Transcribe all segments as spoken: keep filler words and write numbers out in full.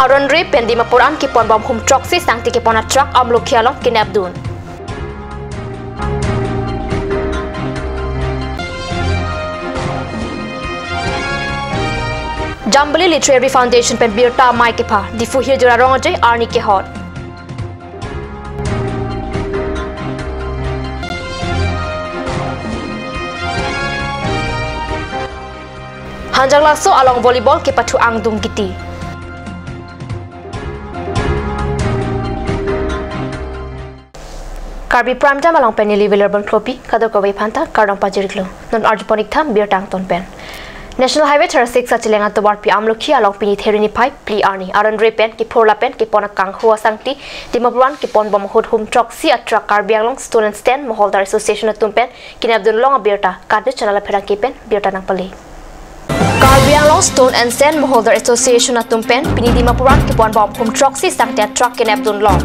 Aron Re pen Dimapur an kepon bom hum throksi sangti kepon a truck Amlokhi along kenepdun. Jambili Literary Foundation pen birta amei kepha, Diphu Hirjir arong ajoine arni kehot. Hanjanglangso along volleyball kepathu angdung kiti. Karbi Prime Time along pen neli Velar Bonkropi, kadokave aphanta kardom pajir-iklo. Non arjupon-ik tha birta angton pen. National Highway thirty-six acheleng atovarpi Amlokhi along pini There niphai phli arni, Aron Re pen kephur lapen kepon akanghu asangti Dimapur an kepon bom ahut hum throksi a truck Karbi Anglong Stone and Stand Moholdar Association atum pen kenepdun long abirta KAT News Channel apherangke pen birta nangpale. Karbi Anglong Stone and Stand Moholdar Association atum pen pini Dimapur an kepon bom hum throksi sangti a truck kenepdun long.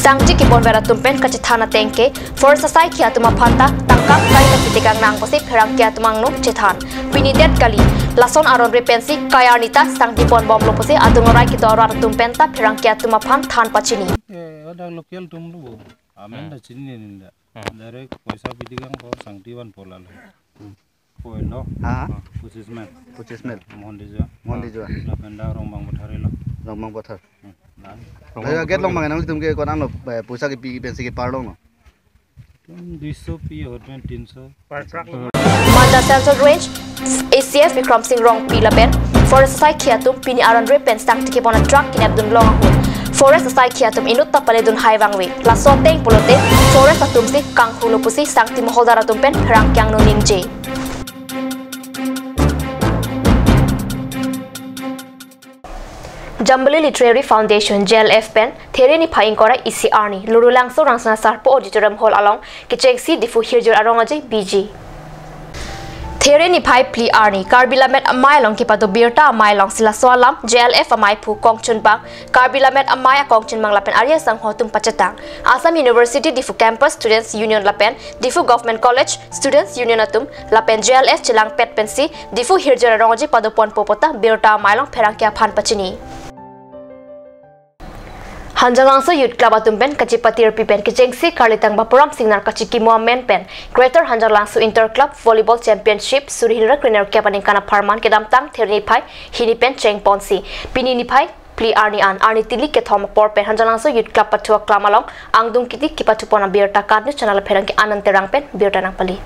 Sangti kepon ver atum pen kachethan ateng ke forest asaikhi atum aphanta tangka kaita ketekang nang pusi pherangke atum angno chethan. Pini det kali, lason Aron Re pensi kai arni ta sangti pon bomlo pusi adung arai kedo arat atum pen ta pherangke atum aphan than pachini. Eh, ada local atum lo. Amen. Hmm. Da chini ni da. Hmm. Direct poisa pidi kang ko sangti van pola lo. Hmm. Koi lo. Ha? Pochis mil. Pochis mil. Mohon Dijua. Mohon Dijua. Lapen da Rongbang Pathar lo. Rongbang Pathar. Hmm. Dan. Bhaiya, gate along mangenang tum ke konat lo, eh, poisa kepi pensi kepar long lo. Tum duiso pi ahut pen tinso. Per truck. Manda Central Range A C F Bikram Singh Rongpi lapen forest asaikhi atum pini Aron Re pen sangti kepon a truck kenepdun long ahut forest asaikhi atum inut ta paledun hai vangve. Laso ateng pulote forest atum si kanghulo pusi sangti moholdar atum pen pherangke angno ningje. Jambili Literary Foundation, J L F pen There niphai ingkoi ra isi arni Lurulangso Rangsina Sarpo Auditorium Hall along kechengsi Diphu Hirjir arong ajoine B G. There niphai phli arni Karbi Lammet Amei along kepado birta amei alongsi laso alam J L F ameiphu Kongchunbang, Karbi Lammet Amei akongchunbang lapen ari asangho atum pachetang. Assam University Diphu Campus Students Union lapen Diphu Government College Students Union atum lapen J L F chelangpet pensi Diphu Hirjir arong ajoine padoponpo pu ta birta amei along pherangke aphan pachini. Hanjanglangso Youth Club atum pen kachipatirpi pen kechengsi Karlitang Bapuram Singnar kachikimo amen pen Greater Hanjanglangso Inter Club Volleyball Championship suri hini ra krehini ra kep aningkan apharman kedamtang There niphai hini pen chengponsi pini niphai phli arni an arni tili kethom apor pen Hanjanglangso Youth Club pathu aklam along angdung kiti kepathupon abirta KAT News Channel apherangke Anand Terang pen birta nangpale.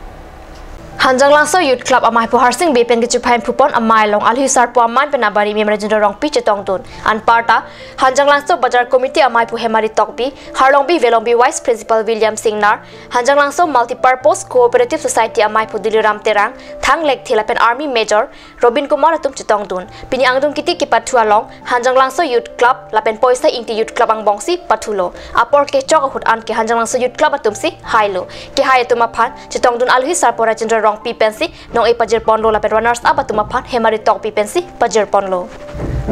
Hanjanglangso Youth Club ameiphu Harsing Bey pen kechiphai phupon amei along alhi sarpo amei pen abari Mem Rajendra Rongpi chetongdun. Anparta Hanjanglangso Bazar Committee ameiphu Hemari Tokbi, Harlongbi Velongbi Vice Principal William Singnar, Hanjanglangso Multipurpose Cooperative Society ameiphu Diliram Terang, Thang Lekthe lapen Army Major Robin Kumar atum chetongdun. Pini angdung kiti kepathu along Hanjanglangso Youth Club lapen Poisa Ingti Youth Club angbongsi pathulo. Apor kechok ahut anke Hanjanglangso Youth Club atumsi hailo. Kehai atum aphan chetongdun alhi sarpo Rajendra Rongpi pensi nong-e pajirponlo lapen runners up atum aphan Hemari Tokbi pensi pajirponlo.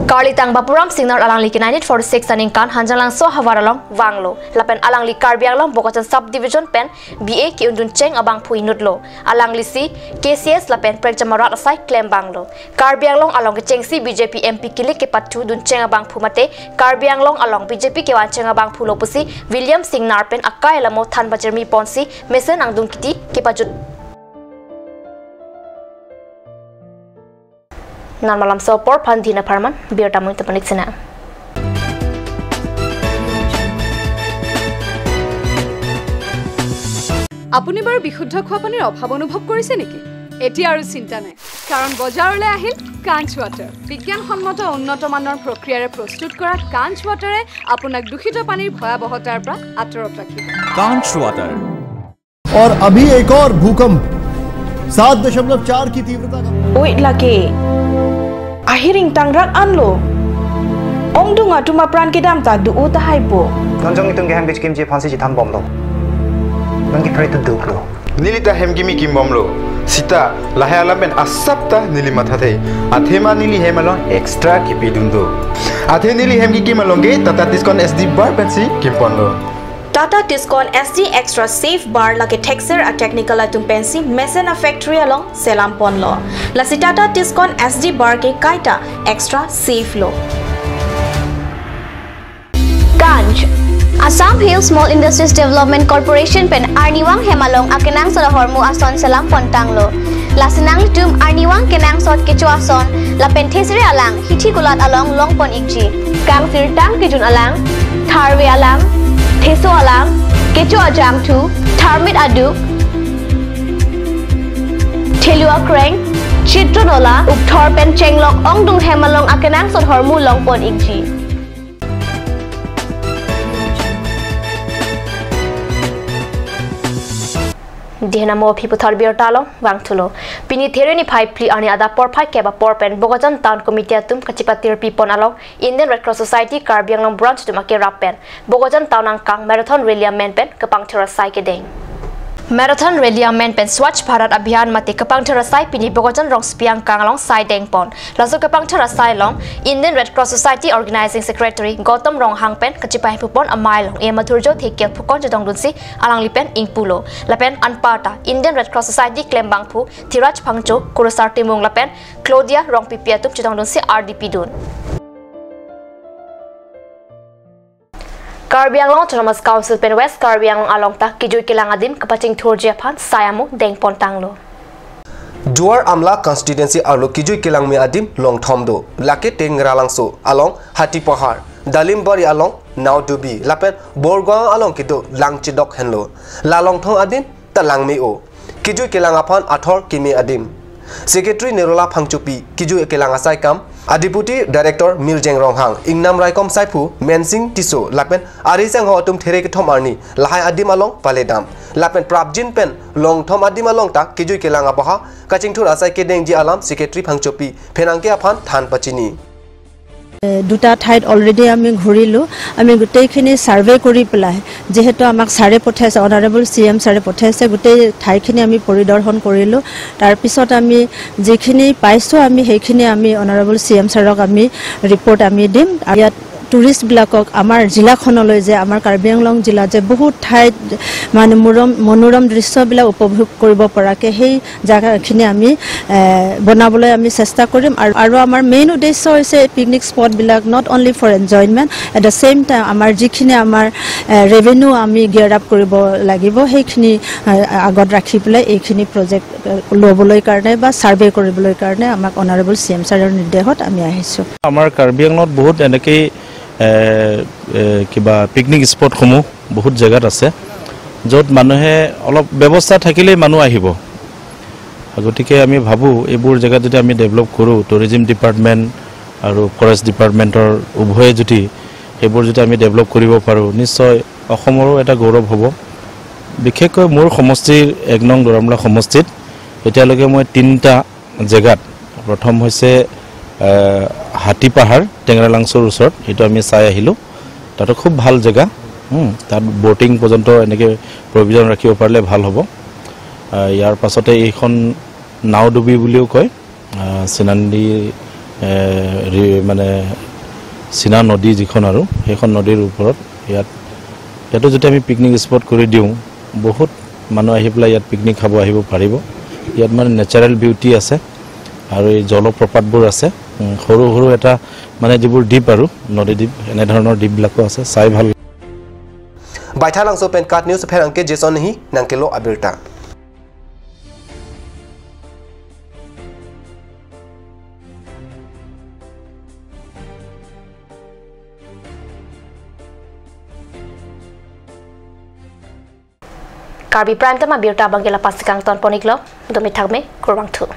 Karlitang Bapuram Singnar alangli ke nineteen forty-six aningkan Hanjanglangso ahavar along vanglo. Lapen alangli Karbi Anglong Bokajan Subdivision pen B A ke-undun cheng abangphu inutlo. Alanglisi K C S lapen prekjam arat asai klembanglo. Karbi Anglong along kechengsi B J P M P kilik kepathudun cheng abangphu mate Karbi Anglong along B J P kevan cheng abangphulo pusi William Singnar pen akai alamo than pajirmi ponsi mesen angdung kiti kepajut. Non malam so apor aphan dina apharman birta mui tepanik sina. আপুনি বাৰু বিশুদ্ধ খোৱা পানীৰ অভাৱ অনুভৱ কৰিছে নেকি? এতিয়া আৰু চিন্তা নাই, কাৰণ বজাৰলৈ আহিল কাঞ্চ ৱাটাৰ। বিজ্ঞানসন্মত উন্নত মানৰ প্ৰক্ৰিয়াৰে প্ৰস্তুত কৰা কাঞ্চ ৱাটাৰে আপোনাক দূষিত পানীৰ ভয়াৱহতাৰ পৰা আঁতৰত ৰাখিব। Kanch Water। और अभी एक और भूकंप सात दशमलव चार की तीव्रता का। Oi lake. Ahiring tangrak anlo. Ongdung atum apran kedam ta do-o tahai po. Non jong itum ke hem kechikimji aphansi chethan bomlo. Non ke pray to do lo. Neli ta hem kimi kim bomlo. Sita lahai alam pen asap ta neli mathathe. Athema neli hem along extra kipidun do. Athe neli hem kikim along ke Tata Tiscon S D bar pensi kimponlo. Tata Tiscon S D Extra Safe Bar lake thekser a-technical atum pensi mesen a-factory along selam ponlo. Lasi Tata Tiscon S D Bar ke kaita extra safe lo. Branch. Assam Hill Small Industries Development Corporation pen arnivang hem along akenangsot ahormu ason selam pon tanglo. Lasi nanglitum arnivang kenangsot kecho ason lapen thesere alang hithi kulat along long pon ikji. Kangsirtang kejun alang, tharve alang, theso alang, kecho ajangthu, tharmit aduk, thelu akreng, chitro nola, ukthor pen chenglok ongdung hem along akenangsot ahormu long pon ikji. Dei henlo amo aphi puthot abirta along vangthulo. Pini there niphai phli arni adap porphai kep apor pen Bokajan Town Committee atum kachepatirpi pon along Indian Red Cross Society Karbi Anglong Branch atum akerap pen Bokajan Town angkang Marathon Rally amen pen kepangthir asai kedeng. Marathon Rally amen pen Swachh Bharat Abhiyan mate kepangthir asai pini Bokajan rongsopi angkang along sai deng pon. Laso kepangthir asai along Indian Red Cross Society Organizing Secretary Gautam Ronghang pen kachepahemphu pon amei along E. Madhurjo Thekiat Phukon chetongdunsi alangli pen ingpulo. Lapen anparta Indian Red Cross Society klembangphu Dhiraj Phangcho, Kurusar Timung lapen Claudia Rongpipi atum chetongdunsi ardi pidun. Karbi Anglong Autonomous Council pen West Karbi Anglong along ta kejui kelang adim kepachingthurji aphan sai amo deng pon tanglo. Duar Amla constituency arlo kejui kelangme adim longthom do. Lake Tengralangso along Hatipahar, Dalimbari along Naodubi lapen Borgaon along kedo langchedok henlo. La longthom adim ta langme-o. Kejui kelang aphan athor keme adim. Secretary Nirola Phangchopi kejui kelang asai kam, a Deputy Director Mirjeng Ronghang, Ingnam Raikom Saiphu, Mensing Tisso lapen ariseng ho atum there kethom arni lahai adim along paledam. Lapen prapjin pen longthom adim along ta kejui kelang abaha kachingthur asai kedengji alam Secretary Phangchopi phenangke aphan than pachini. এ, দুটা ঠাইত অলৰেডি আমি ঘূৰিলোঁ। আমি গোটেইখিনি ছাৰ্ভে কৰি পেলাই, যিহেতু আমাক ছাৰে পঠাইছে, অনাৰেবল চি এম ছাৰে পঠাইছে, গোটেই ঠাইখিনি আমি পৰিদৰ্শন কৰিলোঁ। তাৰপিছত আমি যিখিনি পাইছোঁ, আমি সেইখিনি আমি অনাৰেবল চি এম ছাৰক আমি ৰিপৰ্ট আমি দিম। আৰু ইয়াত টুৰিষ্টবিলাকক আমাৰ জিলাখনলৈ যে, আমাৰ কাৰ্বি আংলং জিলাত যে বহুত ঠাইত মানে মনোৰম, মনোৰম দৃশ্যবিলাক উপভোগ কৰিব পৰাকৈ সেই জাগাখিনি আমি, এ, বনাবলৈ আমি চেষ্টা কৰিম। আৰু, আৰু আমাৰ মেইন উদ্দেশ্য হৈছে এই পিকনিক স্পটবিলাক not only for enjoyment, at the same time আমাৰ যিখিনি আমাৰ, এ, ৰেভিনিউ আমি গিয়াৰ আপ কৰিব লাগিব, সেইখিনি, এ, আগত ৰাখি পেলাই এইখিনি প্ৰজেক্ট, এ, ল'বলৈ কাৰণে বা ছাৰ্ভে কৰিবলৈ কাৰণে আমাক অনাৰেবল চি এম ছাৰৰ নিৰ্দেশত আমি আহিছোঁ। আমাৰ কাৰ্বি আংলঙত বহুত এনেকেই, এ, এ, কিবা পিকনিক স্পটসমূহ বহুত জেগাত আছে, য'ত মানুহে অলপ ব্যৱস্থা থাকিলেই মানুহ আহিব। গতিকে আমি ভাবোঁ, এইবোৰ জেগাত যদি আমি ডেভেলপ কৰোঁ, টুৰিজিম ডিপাৰ্টমেণ্ট আৰু ফৰেষ্ট ডিপাৰ্টমেণ্টৰ উভয়ে যদি এইবোৰ যদি আমি ডেভেলপ কৰিব পাৰোঁ, নিশ্চয় অসমৰো এটা গৌৰৱ হ'ব। বিশেষকৈ মোৰ সমষ্টিৰ এক নং দুৱাৰমলা সমষ্টিত এতিয়ালৈকে মই তিনিটা জেগাত, প্ৰথম হৈছে, এ, হাতীপাহাৰ, টেঙৰালাংচুৰ ওচৰত, সেইটো আমি চাই আহিলোঁ। তাতো খুব ভাল জেগা, হুম, তাত ব'টিং পৰ্যন্ত এনেকে প্ৰভিজন ৰাখিব পাৰিলে ভাল হ'ব। আ, ইয়াৰ পাছতে এইখন নাওডুবি বুলিও কয়, আ, চিনানদী, এ, ৰি-, মানে চিনা নদী যিখন আৰু, সেইখন নদীৰ ওপৰত ইয়াত, ইয়াতো যদি আমি পিকনিক স্পট কৰি দিওঁ, বহুত মানুহ আহি পেলাই ইয়াত পিকনিক খাব আহিব পাৰিব। ইয়াত মানে নেচাৰেল বিউটি আছে আৰু এই জলপ্ৰপাতবোৰ আছে। উম, সৰু সৰু এটা মানে যিবোৰ দ্বীপ আৰু নদী দ্বীপ, এনেধৰণৰ দ্বীপবিলাকো আছে, চাই ভাল লাগে। Baithalangso pen KAT News pherangke Jason Nehi nangkelo abirta. Karbi Prime Time abirta abangke la-an si kangton pon iklo, dome thakme, kurvangthu.